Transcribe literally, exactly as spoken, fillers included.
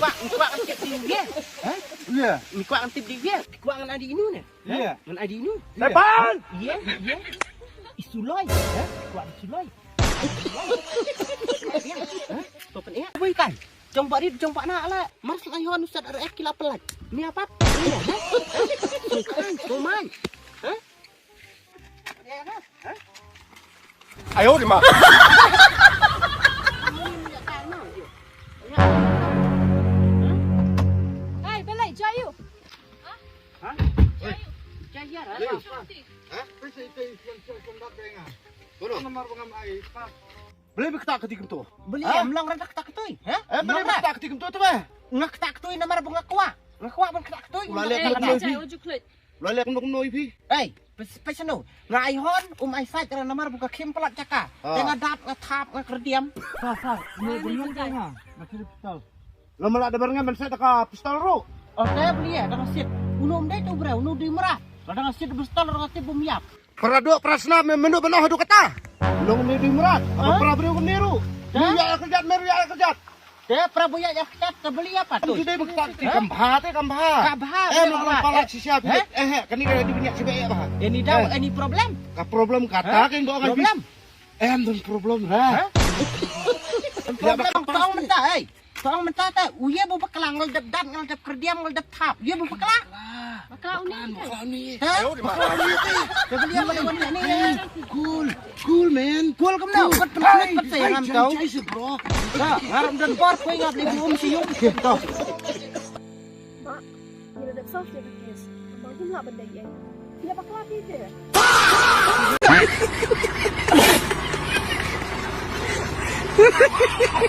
Kwak, kwak ngan tip di ye. Ha? Iya. Kwak ngan tip di ye. Kwak ngan adi inu ne. Iya. Ngan adi inu. Tepan. Iya, iya. Isuloi. Ha? Kwak isuloi. Ha? Topan eh. Woi kan. Jong bari jong bana ala. Mars na yon usat ar ek kila pelat. Ni apa? Iya. Ha? Topan. Topan. Ha? 哎呦我的妈！ Hey, Billy, Jayu. Beli bi kata kati kumto. Beli em long rada kata katui, ha? Eh, beli bi kata kati kumto tu ba. Nga kata katui namar ba nga kwah. Nga kwah ban kata katui. Ula lek kumno. Ula lek kumno kumno ipi. Hey, Pes-, pesno. Nga ai hon, um ai sait ra namar ba ka khim palat jaka. Ah. Te nga dap, nga thap, nga kerdiam. Sa, sa, ne beriang te nga. Nga kiri pistol. Lo mala da ber nga ban sait da ka pistol ru. Oh, te beli ya, da nga sit. Unu um dei tu bre, unu dei mera. Da nga sit pistol, da nga sit bum yap. Para dok, para snap, me menu benoh hadu kata. Long ne dei mera. Apa para beri um niru. Ni ya kerjat, meru ya kerjat. Te para buya ya kata te beli apa tu? Am tu dei ba kata ti kam bha te kam bha. Ka bha. Eh, me beli palat shisha. Eh, eh, kani ka di bini shisha ya bha. Any doubt, any problem? Ka problem kata kan ba kan. Problem. Em don problem ra. Problem tong menta, eh. Tong menta ta uye bu bakla ngal dep dat ngal dep kerdiam ngal dep thap. Uye bu bakla. Bakla uni. Bakla uni. Ha? Bakla uni. Te beli apa ni? Cool. Cool, man. Cool kam nau. Pat pat pat pat saya ngam tau. Chase it, bro. Ngarap dan por koi ngap li bum si yung. Tau. Mak, ngi la dep solve ïa ka case. Mak, ngim lah ban dei ei. Ngi la bakla phi te.